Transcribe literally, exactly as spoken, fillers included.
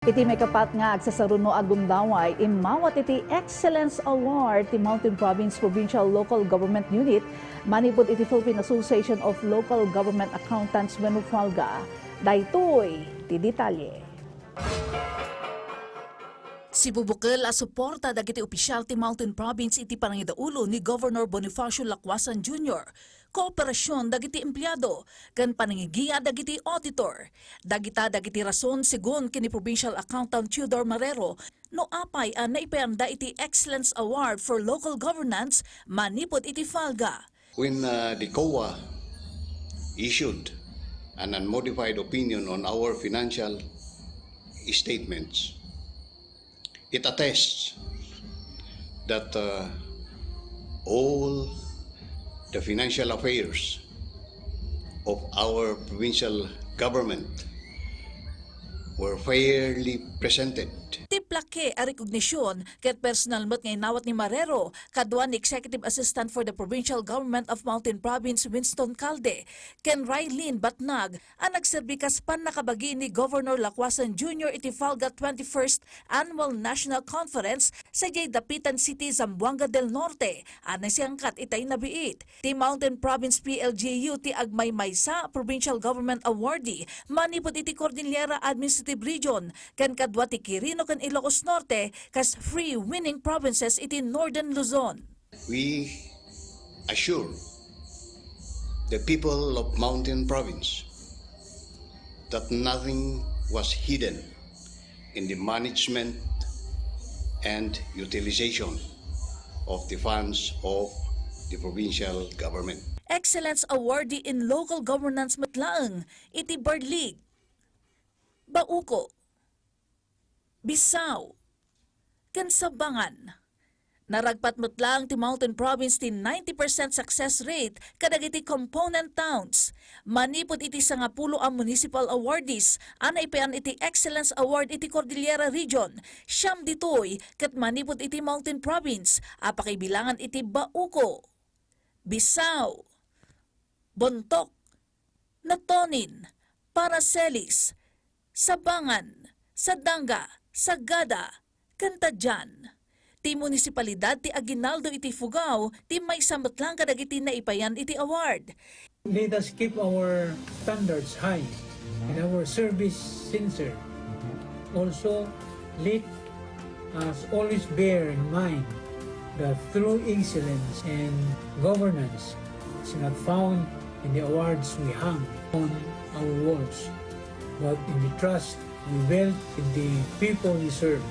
Iti maikapat nga agsasaruno a gundaway, immawat iti Excellence Award ti Mountain Province Provincial Local Government Unit manipud iti Philippine Association of Local Government Accountants wenno PHLGA. Daytoy ti detalye. Sibubukel a suporta dagiti opisyal ti Mountain Province iti panangidaulo ni Governor Bonifacio Lacuasan Junior, kooperasyon dagiti empleado, ken panangigia dagiti auditor. Dagita dagiti rason, segun ken ni Provincial Accountant Theodore Marrero, no apay a naipayanda iti Excellence Award for Local Governance manipud iti PHLGA. When, uh, the COA issued an unmodified opinion on our financial statements, it attests that, uh, all the financial affairs of our provincial government were fairly presented. Ti plaque a rekognisyon ket personal met nga inawat ni Marrero kadua ni Executive Assistant for the Provincial Government of Mountain Province Winston Calde ken Rylene Batnag a nagserbi kas pannakabagi ni Governor Lacuasan Junior iti PHLGA twenty-first Annual National Conference sadiay Dapitan City, Zamboanga del Norte, a naisangkad itay nabiit. Ti Mountain Province P L G U ti agmaymaysa a Provincial Government Awardee manipud iti Cordillera Administrative Region ken kadua ti Quirino ken Ilocos Norte kas three winning provinces iti Northern Luzon. We assure the people of Mountain Province that nothing was hidden in the management and utilization of the funds of the provincial government. Excellence Awardee in Local Governance met laeng iti Barlig, Bauco, Bisao, ken Sabangan. Naragpat met laeng ti Mountain Province ti ninety percent success rate kadagiti component towns. Manipud iti sangapulo a municipal awardees a naipayan iti Excellence Award iti Cordillera Region, siam ditoy ket manipud iti Mountain Province a pakibilangan iti Bauco, Bisao, Bontoc, Natonin, Paracelis, Sabangan, Sadanga, Sagada, ken Tadian. Ti munisipalidad ti Aguinaldo iti Fugao ti maysa met laeng kadagiti naipayan iti award. Let us keep our standards high and our service sincere. Also, let us always bear in mind that true excellence and governance is not found in the awards we hang on our walls, but in the trust we build in the people we serve.